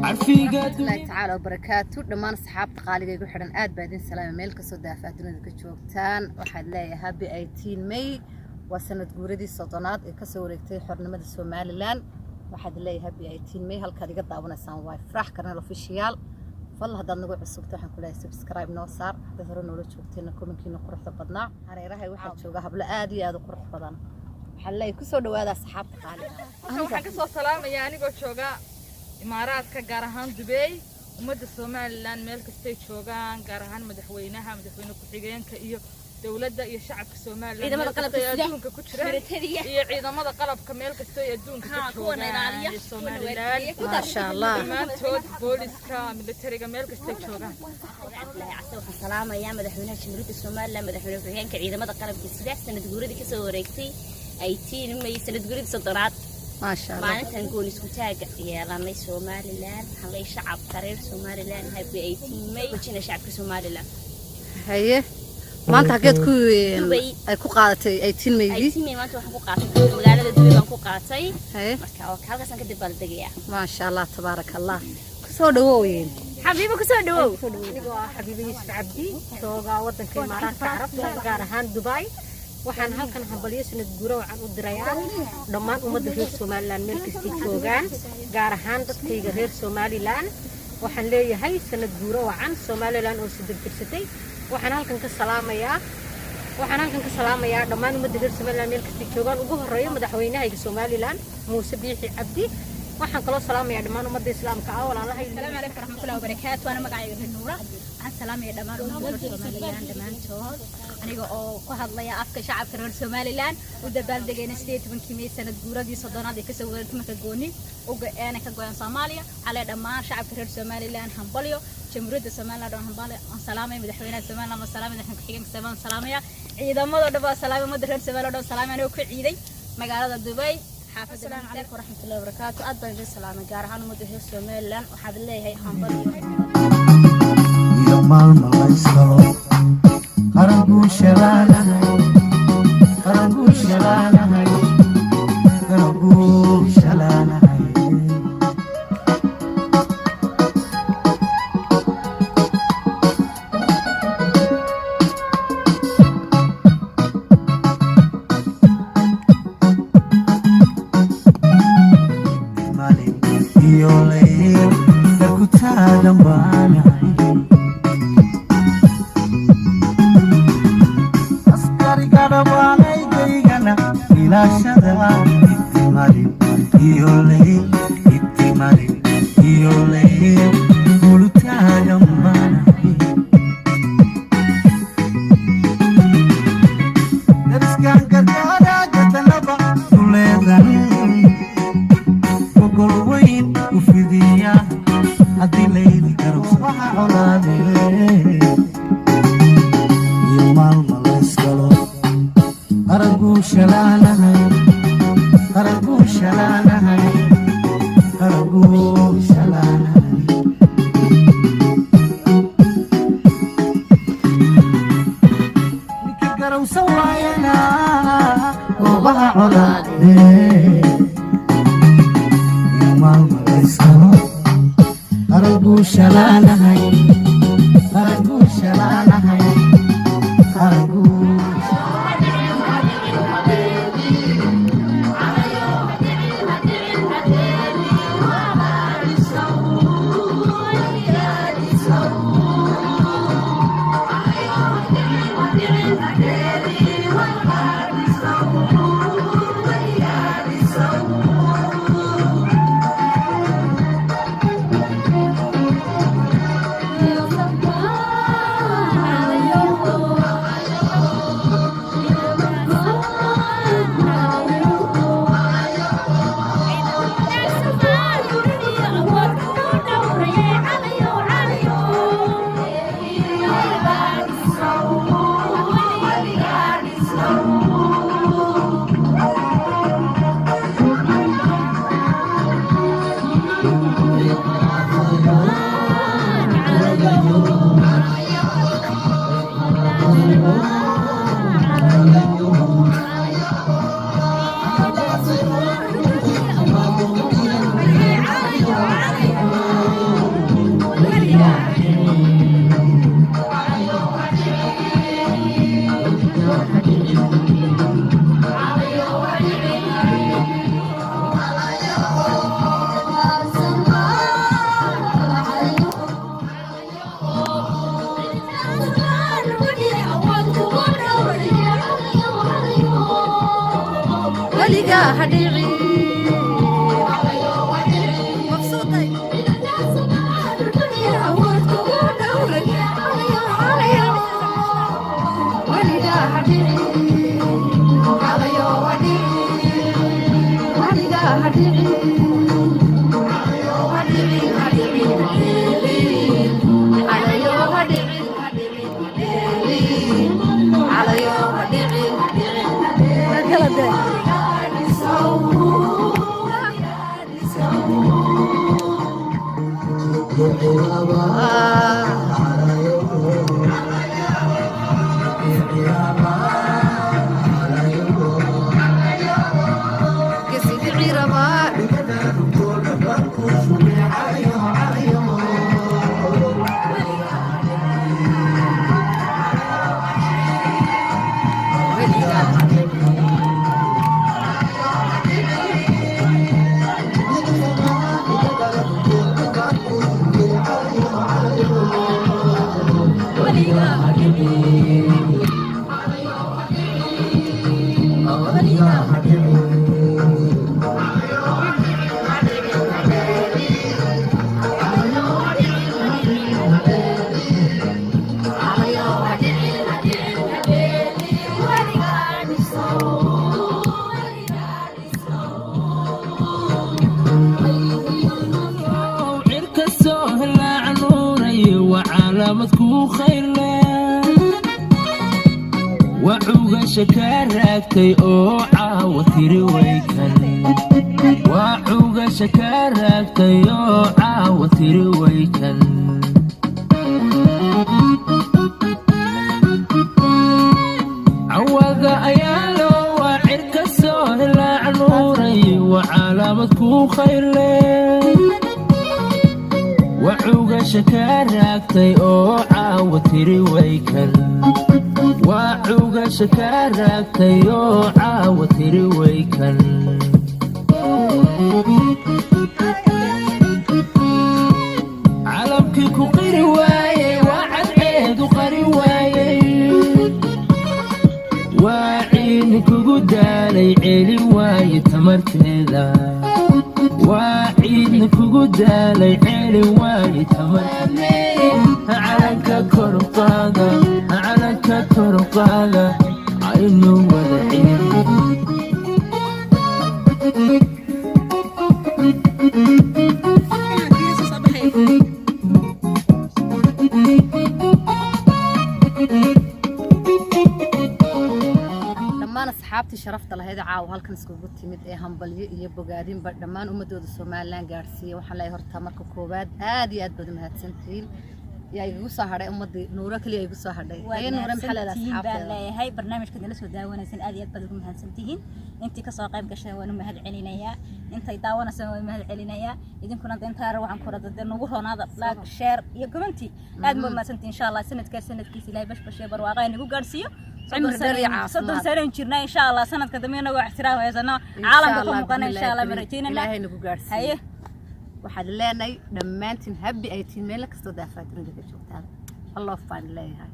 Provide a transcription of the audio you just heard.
Warahmatullahi tacaala wabarakaatu. Dhammaan asxaabta qaaliga igu xidhan, aad baa idin salaamay meel kastoo daafaha dunida ka joogtaan. Waxaad leeyahay happy 18 May. Waa sanad guuradii 30aad ee kasoo wareegtay xornimada Somaliland. Waxaad leeyahay happy 18 May. Halkaad iga daawanaysaan waa Ifraax Karnal Official. Fadlan, haddaad nagu cusubto, waxaan ku leeyahay subscribe noo saar. Haddaad hore noola joogtayna, comment-kiina quruxda badnaa. Hareerahay waxaa jooga hablo aad iyo aad u qurux badan. Waxaan leeyahay kusoo dhawaada, asxaabta qaaliga. Waxaan kasoo salaamaya anigoo jooga Imaaraadka, gaar ahaan Dubeey, ummadda Somaliland meel kastay joogaan, gaar ahaan madaxweynaha, madaxweyne ku-xigeenka iyo dowladda iyo shacabka Somaliland Ciidamada meel kastay qalabka sida, adduunka ku jiraan militariga. Iyo ciidamada qalabka meel kastay adduunka ka Kuwana joogaan ilaaliya, ee kuwana Somaliland. waardiya. Maasha Allah. Dhammaantood, booliska, militariga, meel kastay joogaan. Cabdullaahi Case. Waxaan salaamayaa madaxweynaha Jamhuuriyadda Somaliland, madaxweyne ku-xigeenka, ciidamada qalabka sida, sanad guuradii kasoo wareegtay 18 May, sanad guuradii 30aad. Maasha Allah. Maalintan goon isku taaga yeelanay Somaliland. Waxaan leeyahay shacabka reer Somaliland, happy 18 May. Wajina shacabka Somaliland. Haye, maanta xageed ku Dubai. ay ku qaadatay 18 Maydii? 18 May maanta waxaan ku qaatay magaalada Dubai baan ku qaatay. Haye. Marka waa halkaasaan ka dabaaldegayaa. Maasha Allah, tabaaraka Allah. Kusoo dhawooyin. Xabiibo, kusoo dhawow. Anigoo ah Xabiibo Yuusuf Cabdi, jooga wadanka Imaaraadka Carabta, gaar ahaan Dubai, waxaan halkan hambalyo sanad guura waxaan u dirayaa dhammaan ummadda reer Somaliland meel kastay joogaan, gaar ahaan dadkayga reer Somaliland. Waxaan leeyahay sanad guuro wacan, Somaliland oo 30 jirsatay. Waxaan halkan ka salaamayaa dhammaan ummadda reer Somaliland meel kastay joogaan, ugu horeeyo madaxweynahayga Somaliland, Muuse Biixi Cabdi. Waxaan kaloo salaamayaa dhammaan ummadda islaamka ah, walaalahay. السلام عليكم ورحمة الله وبركاته. أنا magacayga Nuura. Waxaan salaamaya dhammaan ummadda reer Somaliland dhammaantood, aniga oo ku hadlaya afka shacabka reer Somaliland, u dabaaldegayna 18-kii May, sanad guuradii 30aad ee kasoo wareegtay marka gooni u go-een ka go'een Soomaaliya. Waxaa leeyahay dhammaan shacabka reer Somaliland hambalyo. Jamhuuriyadda Somaliland oo hambalyo. Waan salaamaya madaxweynaha Somaliland, waan salaamaya madaxweyne ku-xigeenka Somaliland, salaamaya ciidamada dhan, waan salaamaya ummadda reer Somaliland oo dhan, salaamaya anigoo ku ciiday magaalada Dubai, xaafadda. Asalaamu calaykum waraxmatullahi wabarakaatu. Aad baan idin salaamay, gaar ahaan ummadda reer Somaliland. Waxaad leeyahay hambalyo. Iyo maalma layskalo qaranguushalaanahay, qaranguushalaanahay, qaranguushalaanahay. Maalin iyo layl darku taagan baanahay, askariga dhawaanaygaygana ilaashada. Intimalin iyo layl, intimalin iyo layl gulu taagan baanahay. Dariskan gargaara gatanaba duleedan, gogol weyn u fidiya haddii laydi karo waxa colaade. Iyo maalma layskalo qaranguushalaanahay, qaranguushalaanahay, qaranguushalaanahay. Ninka garowsan waayana goobaha colaade. Iyo maalma layskalo qaranguushalaanahay, qaranguushalaanahay, qaranguush. Weligaa ha dhicin. Mabsuutay. Weligaa ha dhicin. Weligaa ha dhicin. Ha dhicin, ha dhicin, ha dheelin. Calayo ha dhicin, ha dhicin, ha dheelin. Calayo ha dhicin, ha dhicin, ha dheelin. Gesidhici rabaa. Weligaa ha dhicin. Cirka soo helaa nuuray, waa calaamad kuu khayr leh, waa cugasha kaa raagtay oo caawa tiri waykan, waa cugasha kaa raagtay oo caawa tiri waykan. Cawada ayaa loo waa cirka soo helaa nuuray, waa calaamad kuu khayr leh, waa cugasha kaa raagtay oo caawa tiri waykan, waa cugasha kaa raagtay oo caawa tiri waykan. Calamkii ku qiri waayey, waa cadceedu qari waayey, waa ciini kugu daalay, celi waaye tamarteeda, waa ciidna kugu daalay, celi waaye tamarteeda. Calanka kor u qaada, calanka kor u qaada, aynu wada ciidno. Dhammaan asxaabtii sharafta lahayd ee caawa halkan iskugu timid ee hambalyo iyo bogaadinba dhammaan ummadooda Somaliland gaadhsiiya, waxaan leeyahay horta marka koowaad aad iyo aad baad u mahadsantihiin. Yaa igagu soo hadhay? Ummadii Nuuro keliya igu soo hadhay. Haye Nuure, maxaa leedahay Mahadsantihiin baan asxaabteeda? leeyahay. Barnaamijka nala soo daawanaysan aad iyo aad baad ugu mahadsantihiin. Intii kasoo qayb gashay waan u mahad celinayaa, intay daawanaysan waan u mahad celinayaa. Idinkuna de intaa waxaan ku rada de nagu roonaada like, share iyo comment. Aad baad mahadsantihiin. Insha Allah sanadkaa sanadkiisa Ilaahay bashbash iyo barwaaqa inagu gaadhsiiyo. Cimri dheer iyo caafimaad. 30 sano jirnaa, insha Allah sanadka dambe inagoo ixtiraam haysano caalamka ka muuqana, insha Allah ma rajaynana. Ilaahay nagu gaadhsiiyo. Haye. Waxaad leenahay dhammaantiin happy 18 meel kastoo daafaha dunida ka joogtaan. Allah baan leeyahay.